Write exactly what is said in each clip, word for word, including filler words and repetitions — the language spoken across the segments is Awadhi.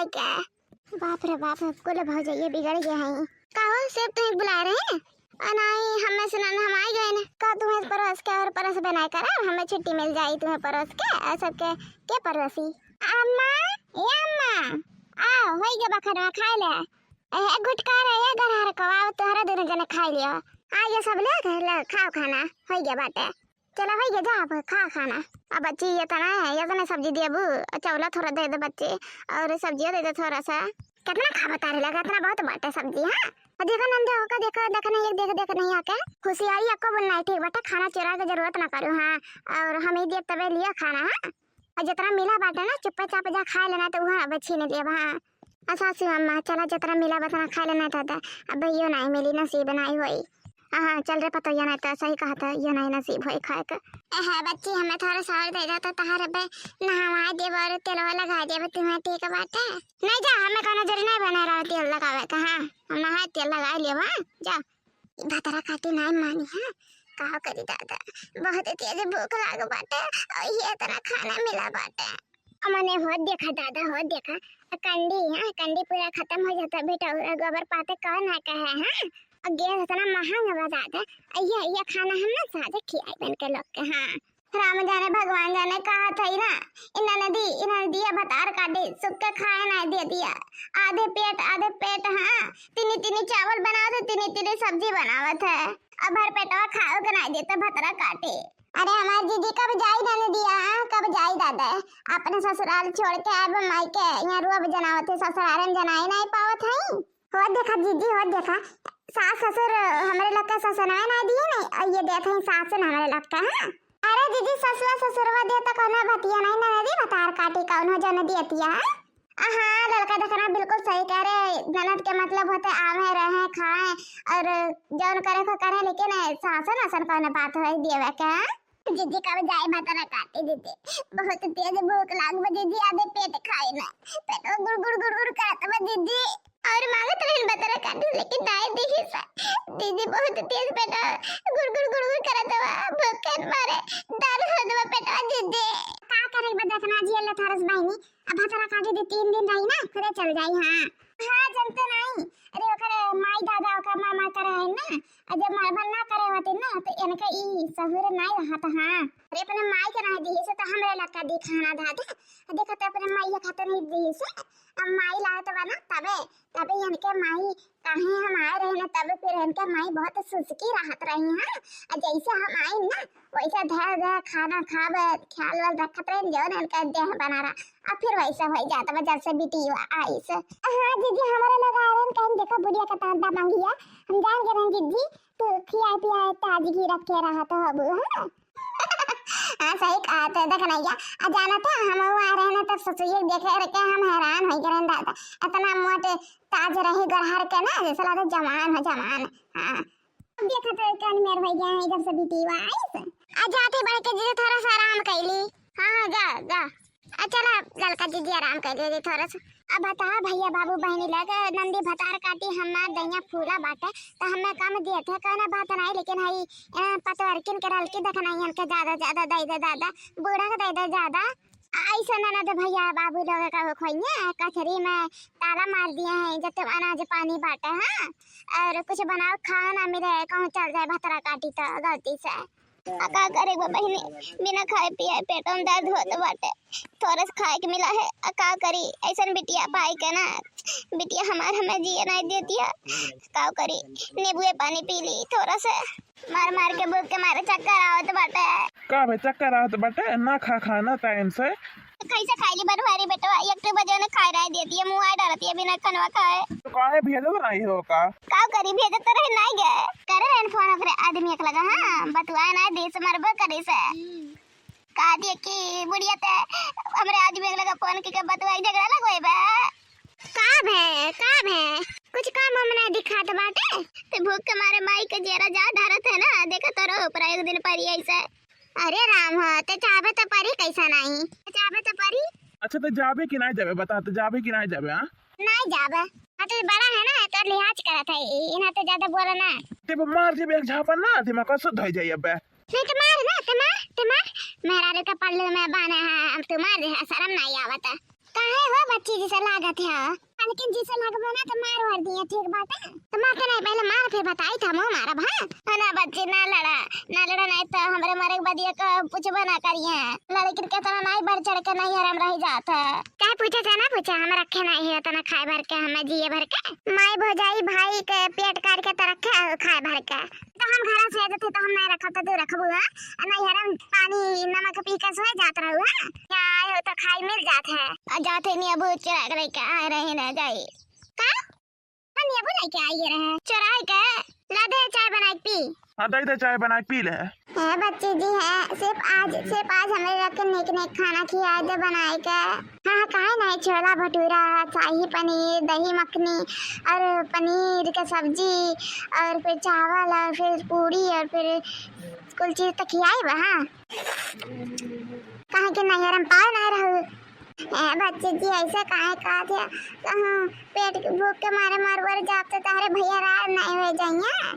का? बाप रे बाप, कुल भौजइया बिगड़ गए हैं। का हो, सेठ तुहें बुलाए रहे हैं? और नाहीं, हमें से ना, हम आइ गए ना। का तुहें परोस के और परोस बनाए करा, हमें छुट्टी मिल जाई तुहें परोस के, और सबके के परोसी? अम्मा, ए अम्मा, आओ, होई गया बखरवा, खाए ले। ए, एक घुटका रे, ए गरहर को, आओ, तोहरा दोनों जने खाए लियो। आ, ये सब ले, ले, खाओ खाना, होई गया बाटे। चला, होई गया, जा अब खा खाना। अब बच्ची, ये तना है, ये तने सब्जी देबू, चौला थोड़ा दे दे बच्चे, और सब्जिया दे दे थोड़ा सा। कितना खाबा तारे लगा, इतना बहुत बाटे सब्जी, हाँ? और देखो नंदे होकर, देखो, देखो नहीं, एक देख, देख नहीं आके। खुशियारी आपको बोलना है, ठीक बाटे, खाना चोरा के जरूरत ना करो, हाँ? और हम ही देब तबे लिया खाना, हाँ? और जितना मिला बाटे ना, चुप्पे चाप जा खाए लेना, तो वहाँ अब छीन लेब, हाँ? आ सासू अम्मा, चला जितना मिला बा उतना खाए लेना दादा, अब यो नहीं मिली, नसीब नहीं होई। हाँ, चल रे पतोहिया, नहीं तो सही कहत है, यो नहीं नसीब होई खाए के। एहे बच्ची, हमें थोड़ा सा और दे दे तो तहार अबे नहवा देब और तेलवा लगा देब तुम्हें, ठीक बाटे? नहीं जा, हमें कोनो जरूरी नहीं बने रहा तेल लगावे का, हाँ, हम नहाए तेल लगा लेब, हाँ, जा। ई भतरा काटी नाई मानी है, का करी दादा, बहुत तेज भूख लाग बाटे, और ये इतना खाना मिला बाटे। अमने होत देखा दादा, होत देखा, आ कंडी, हाँ, कंडी पूरा खत्म हो जाता बेटा, और गोबर पाते कौन ना कहे, हाँ, और गैस इतना महंगा बा दादा, और ये, ये खाना हम ना साझे खियाई बन के लोग के, हाँ। राम जाने भगवान जाने कहा था ही ना, इन्होंने दी, इन्होंने दिया भतार काटी, सुख के खाए ना दे दिया, आधे पेट, आधे पेट, हाँ, तिनी तिनी चावल बनावत है, तिनी तिनी सब्जी बनावत है। अब भर पेटवा खाओ के नाई देते भतरा काटे। अरे हमार जीजी कब जाई ननदिया, हाँ, कब जाई दादा? अपने ससुराल छोड़ के अब माई के यहाँ रोब जनावत है, ससुरारन जनाए नाई पावत है। हो देखा जीजी, हो देखा, सास ससुर हमरे लोग के ससुरवा ना दिए नहीं, और ये देत है सास न हमरे लोग के, हाँ। अरे जीजी, ससुआ ससुरवा दे तो कौनो बतिया नहीं, ननदी भतार काटी कौन हो जन दियतिया, हाँ? हाँ, ललका देखना बिल्कुल सही कह रहे। ननद के मतलब होते आवे, रहे, खाए और जौन करे को करे, लेकिन सासन वासन कौन बात है देवे के, हाँ? जीजी कब जाए भतरा काटे जीजी, बहुत तेज भूख लाग बा जीजी, आधे पेट खाए ना, पेट गुड़ गुड़ गुड़ गुड़ करत बा जीजी। और मांगत रहन भतरा काटे, लेकिन नाय दिही सा। जीजी बहुत तेज पेट गुड़ गुड़ गुड़ गुड़ करत बा, भूख के मारे दर्द होत बा पेटवा जीजी। का करे बा देखना जी, अल्लाह थारस बहिनी, अब भतरा काटे दे तीन दिन रही ना, खुदे चल जाई। हाँ, हाँ, जनते नहीं। अरे ओकर माई दादा, ओकर मामा करे है ना, और जब मरबन ना करे होते ना, तो इनका ई सहूर नहीं रहत। हाँ, अरे अपने माई के नहीं दिही से तो हमरे लक्का दिखाना दादा। देखा तो अपने माई खाते नहीं दिही से, अब माई लाए तो बना तबे, तबे इनके माई काहे हम आए रहे ना, तबे फिर इनके माई बहुत सुसुकी रहत रही। हाँ, और जैसे हम आए ना, वैसे धर धर खाना खाब, ख्याल वाल रखत रहे, जौन इनका देह बना रहा। अब फिर वैसा हो जात बा, जब से बिटिया आइस। हाँ जीजी, हमारे लोग आ रहे हैं, कहीं देखो बुढ़िया का तांता मांगिया, हम जान गए हैं जीजी, तू खिया पिया ताजगी रखे रहा तो अब, हाँ। हाँ, सही कहा तो, देख नहीं गया। आ जाना था, हम आ रहे हैं ना, तब ससुर देखे रह के हम हैरान हो गए दादा, इतना मोटे ताज रही गरहर के ना, जैसे लगे जवान हो, जवान। हाँ। अब देखा तो कान मेर हो गया है, जब से बिटिया आइस। आ जाते बढ़ के जीजी थोड़ा सा आराम कैली। हाँ, हाँ, गा, गा। आ चला, ललका जीजी आराम कर ले थोड़ा सा। अब बता भैया, बाबू, बहनी लग, नंदी भतार काटी हमार दैया फूला बाटे, तो हमें कम दिए थे, कहना बात नहीं, लेकिन हई, ए, पतवरकिन के रलकी देख नहीं, इनके ज्यादा, ज्यादा दे दे दादा, बूढ़ा के दे दे ज्यादा। ऐसे ननद भैया बाबू लोग का हो खोइए, कचरी में ताला मार दिए हैं, जब अनाज पानी बाटे, हाँ, और कुछ बनाओ खाओ ना मिले, कहूँ चल जाए भतरा काटी तो गलती से। आ का करे बा बहिनी, बिना खाए पिए पेट में दर्द होत बाटे, थोड़ा सा खाए के मिला है, आ का करी, ऐसन बिटिया पाई के ना, बिटिया हमार हमें जिए नहीं देतिया, का करी, नींबुए पानी पी ली थोड़ा से, मार मार के भूख के मारे चक्कर आवत बाटे। का बे चक्कर आवत बाटे? ना खा खाना टाइम से। कैसे खाई ली बनवारी बेटवा, एक तो बजे ने खाए रह देतिया, मुँह आ डरतिया बिना खनवा खाए। तो काहे भेजत नहीं हो का? का करी, भेजत तो रहे नहीं गए। करे रहन फोन ओकरे आदमी एक लगा, हाँ, बतुआए ना देश मरबो करे से। कहा दिए कि बुढ़िया ते हमरे आदमी एक लगा फोन के, के बतुआई झगड़ा लगवाई बे। का भे, का भे? कुछ काम हम नहीं दिखात बाटे। ते भूख के मारे माई के जेरा जा डरत है ना, देखा तो रहो पर एक दिन पर ऐसे। अरे राम हो, ते चाहबे तो परी कैसा नहीं? ते चाहबे तो परी। अच्छा, ते जाबे कि नहीं जाबे? बता, ते जाबे कि नहीं जाबे, हाँ? नहीं जाबे। हाँ, तो बड़ा है ना, तो लिहाज करत है, इन्हें तो ज्यादा बोला ना। ते वो मार देबे एक झापड़ ना, दिमाग का शुद्ध हो जाई अबे। नहीं तो मार ना, ते मार, ते मार। मेहरारू के पल्लू में बांधे हैं, अब तू मार दे, शर्म नहीं आवत है। काहे हो बच्ची जी से लागत है? लेकिन जी से लगबो ना तो मार वार दिए, ठीक बात है? तो मार के नहीं, पहले मार फिर बताई था, मुँह मारब, हाँ? है ना बच्ची, ना लड़ा, ना लड़ा, नहीं तो हमरे मरे के बदिया का पूछबो ना करिए। लड़किन के तरह नहीं बढ़ चढ़ के नहीं हरम रह जात है। चाहे पूछे चाहे ना पूछे, हम रखे नहीं है इतना खाए भर के, हमें जिए भर के। माई भौजाई भाई के पेट काट के तो रखे है खाए भर के। तो हम घर से जाते तो हम नहीं रखब तो तू रखबू, हाँ? नहीं हरम पानी नमक पी के सोए जात रहू, हाँ? यहाँ आए हो तो खाई मिल जात है। आ जाते नहीं अब चुरा के लेके आए रहे ना जाई। का? हम ये बोला के आई रहे। चुराई के ला दे चाय बनाई के पी। हाँ, दे दे चाय बनाई के पी ले। ए बच्ची जी है, सिर्फ आज, सिर्फ आज हमें रख के नेक नेक खाना खियाए दे बनाए के। हाँ, हाँ, काहे नहीं, छोला भटूरा, शाही पनीर, दही मखनी और पनीर का सब्जी और फिर चावल और फिर पूरी और फिर कुल चीज तो खियाई बा, हाँ। काहे के नहीं, हम पाए नहीं रहू। ए बच्ची जी, ऐसे काहे कहत है? कहूँ पेट के भूख के मारे मर वर जाब तो तहरे भैया रार नहीं हो जाइए,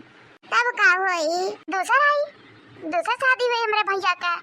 तब का होई? दूसर आई, दूसर शादी हुई हमरे भैया का।